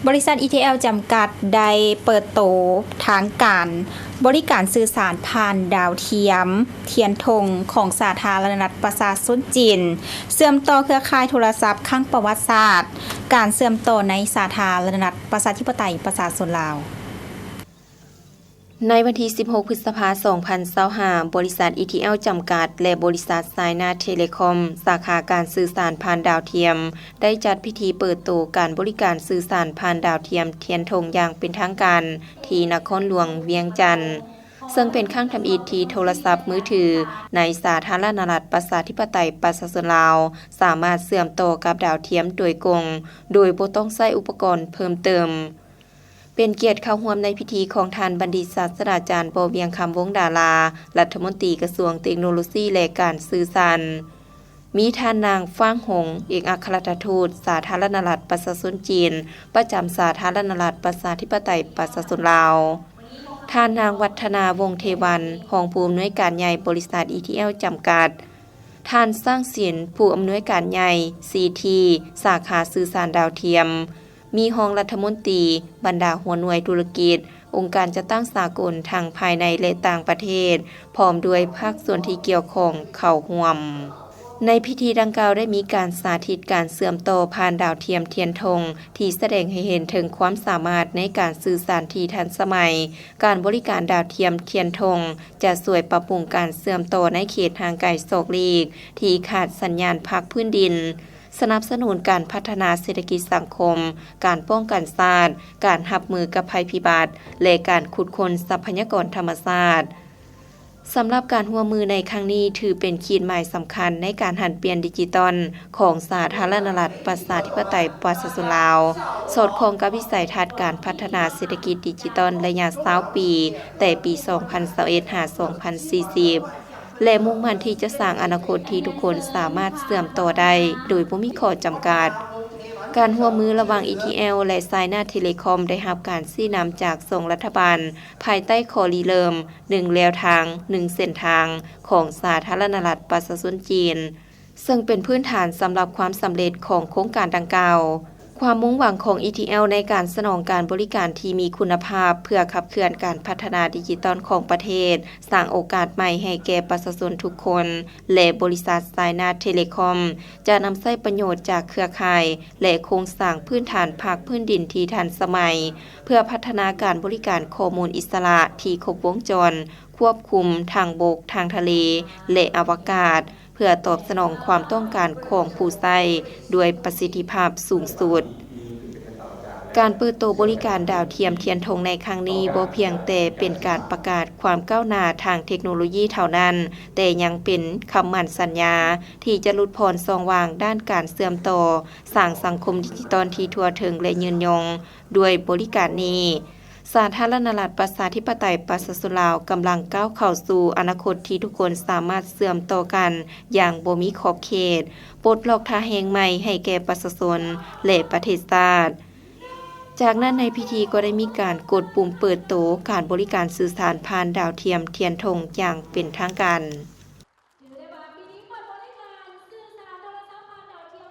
ບໍລິສັດ ETL ຈຳກັດ ໄດ້ເປີດໂຕທາງການບໍລິການສື່ສານຜ່ານດາວທຽມທຽນທົງ ຂອງສາທາລະນະລັດປະຊາຊົນຈີນ ເຊື່ອມຕໍ່ເຄືອຂ່າຍໂທລະສັບຄັ້ງປະຫວັດສາດ ການເຊື່ອມຕໍ່ໃນສາທາລະນະລັດປະຊາທິປະໄຕປະຊາຊົນລາວ. ໃນວັນທີສິບຫົກ ພຶດສະພາ ສອງພັນຊາວຫ້າ ບໍລິສັດ ETL ຈຳກັດ ແລະ ບໍລິສັດ China Telecom ສາຂາການສື່ສານຜ່ານດາວທຽມ ໄດ້ຈັດພິທີເປີດໂຕການບໍລິການສື່ສານຜ່ານດາວທຽມທຽນທົງຢ່າງເປັນທາງການ ທີ່ນະຄອນຫຼວງວຽງຈັນ, ເຊິ່ງເປັນຄັ້ງທຳອິດທີ່ໂທລະສັບມືຖືໃນສາທາລະນະລັດປະຊາທິປະໄຕປະຊາຊົນລາວ ສາມາດເຊື່ອມຕໍ່ກັບດາວທຽມໂດຍກົງ ໂດຍບໍ່ຕ້ອງໃຊ້ອຸປະກອນເພີ່ມເຕີມ. ເປັນກຽດເຂົ້າຮ່ວມໃນພິທີຂອງທ່ານບັນດິດສາດສະດາຈານ ບໍ່ວຽງຄຳ ວົງດາລາ, ລັດຖະມົນຕີກະຊວງເຕັກໂນໂລຊີ ແລະ ການສື່ສານ, ມີທ່ານນາງ ຟາງ ຫົງ, ເອກອັກຄະລັດຖະທູດສາທາລະນະລັດປະຊາຊົນຈີນ ປະຈຳສາທາລະນະລັດປະຊາທິປະໄຕປະຊາຊົນລາວ, ທ່ານນາງ ວັດທະນາ ວົງເທວັນ, ຮອງຜູ້ອຳນວຍການໃຫຍ່ບໍລິສັດ ETL ຈຳກັດ, ທ່ານ ສ້າງສິນ, ຜູ້ອຳນວຍການໃຫຍ່ CT ສາຂາສື່ສານດາວທຽມ, ມີຮອງລັດຖະມົນຕີ, ບັນດາຫົວໜ່ວຍທຸລະກິດ, ອົງການຈັດຕັ້ງສາກົນທັງພາຍໃນ ແລະ ຕ່າງປະເທດ, ພ້ອມດ້ວຍພາກສ່ວນທີ່ກ່ຽວຂ້ອງເຂົ້າຮ່ວມ. ໃນພິທີດັ່ງກ່າວໄດ້ມີການສາທິດການເຊື່ອມຕໍ່ຜ່ານດາວທຽມທຽນທົງ ທີ່ສະແດງໃຫ້ເຫັນເຖິງຄວາມສາມາດໃນການສື່ສານທີ່ທັນສະໄໝ. ການບໍລິການດາວທຽມທຽນທົງ ຈະຊ່ວຍປັບປຸງການເຊື່ອມຕໍ່ໃນເຂດຫ່າງໄກສອກຫຼີກທີ່ຂາດສັນຍານພາກພື້ນດິນ, ສະໜັບສະໜູນການພັດທະນາເສດຖະກິດສັງຄົມ, ການປ້ອງກັນຊາດ, ການຮັບມືກັບໄພພິບັດ ແລະ ການຂຸດຄົ້ນຊັບພະຍາກອນທຳມະຊາດ. ສຳລັບການຮ່ວມມືໃນຄັ້ງນີ້ ຖືເປັນຂີດໝາຍສຳຄັນໃນການຫັນປ່ຽນດິຈິຕອນຂອງສາທາລະນະລັດປະຊາທິປະໄຕປະຊາຊົນລາວ, ສອດຄ່ອງກັບວິໄສທັດການພັດທະນາເສດຖະກິດດິຈິຕອນໄລຍະຊາວປີ ແຕ່ປີສອງພັນຊາວເອັດ ຫາ ສອງພັນສີ່ສິບ ແລະ ມຸ່ງໝັ້ນທີ່ຈະສ້າງອະນາຄົດທີ່ທຸກຄົນສາມາດເຊື່ອມຕໍ່ໄດ້ໂດຍບໍ່ມີຂໍ້ຈຳກັດ. ການຮ່ວມມືລະຫວ່າງ ETL ແລະ China Telecom ໄດ້ຮັບການຊີ້ນຳຈາກສອງລັດຖະບານ ພາຍໃຕ້ຂໍ້ລິເລີ່ມ ໜຶ່ງແນວທາງ, ໜຶ່ງເສັ້ນທາງ ຂອງສາທາລະນະລັດປະຊາຊົນຈີນ, ເຊິ່ງເປັນພື້ນຖານສຳລັບຄວາມສຳເລັດຂອງໂຄງການດັ່ງກ່າວ. ຄວາມມຸ່ງຫວັງຂອງ ETL ໃນການສະໜອງການບໍລິການທີ່ມີຄຸນນະພາບ ເພື່ອຂັບເຄື່ອນການພັດທະນາດິຈິຕອນຂອງປະເທດ, ສ້າງໂອກາດໃໝ່ໃຫ້ແກ່ປະຊາຊົນທຸກຄົນ ແລະ ບໍລິສັດ China Telecom ຈະນຳໃຊ້ປະໂຫຍດຈາກເຄືອຂ່າຍ ແລະ ໂຄງສ້າງພື້ນຖານພາກພື້ນດິນທີ່ທັນສະໄໝ ເພື່ອພັດທະນາການບໍລິການຂໍ້ມູນອິດສະຫຼະທີ່ຄົບວົງຈອນ, ຄວບຄຸມທາງບົກ, ທາງທະເລ ແລະ ອະວະກາດ, ເພື່ອຕອບສະໜອງຄວາມຕ້ອງການຂອງຜູ້ໃຊ້ດ້ວຍປະສິດທິພາບສູງສຸດ. ການເປີດໂຕບໍລິການດາວທຽມທຽນທົງໃນຄັ້ງນີ້ ບໍ່ພຽງແຕ່ເປັນການປະກາດຄວາມກ້າວໜ້າທາງເທັກໂນໂລຢີເທົ່ານັ້ນ, ແຕ່ຍັງເປັນຄຳໝັ້ນສັນຍາທີ່ຈະຫຼຸດຜ່ອນຊ່ອງວ່າງດ້ານການເຊື່ອມຕໍ່, ສ້າງສັງຄົມດິຈິຕອນທີ່ທົ່ວເຖິງ ແລະ ຍືນຍົງ. ດ້ວຍບໍລິການນີ້, ສາທາລະນະລັດປະຊາທິປະໄຕປະຊາຊົນລາວກຳລັງກ້າວເຂົ້າສູ່ອະນາຄົດທີ່ທຸກຄົນສາມາດເຊື່ອມຕໍ່ກັນຢ່າງບໍ່ມີຂອບເຂດ, ປົດລັອກທ່າແຮງໃໝ່ໃຫ້ແກ່ປະຊາຊົນ ແລະ ປະເທດຊາດ. ຈາກນັ້ນໃນພິທີກໍໄດ້ມີການກົດປຸ່ມເປີດໂຕການບໍລິການສື່ສານຜ່ານດາວທຽມທຽນທົງຢ່າງເປັນທາງການ.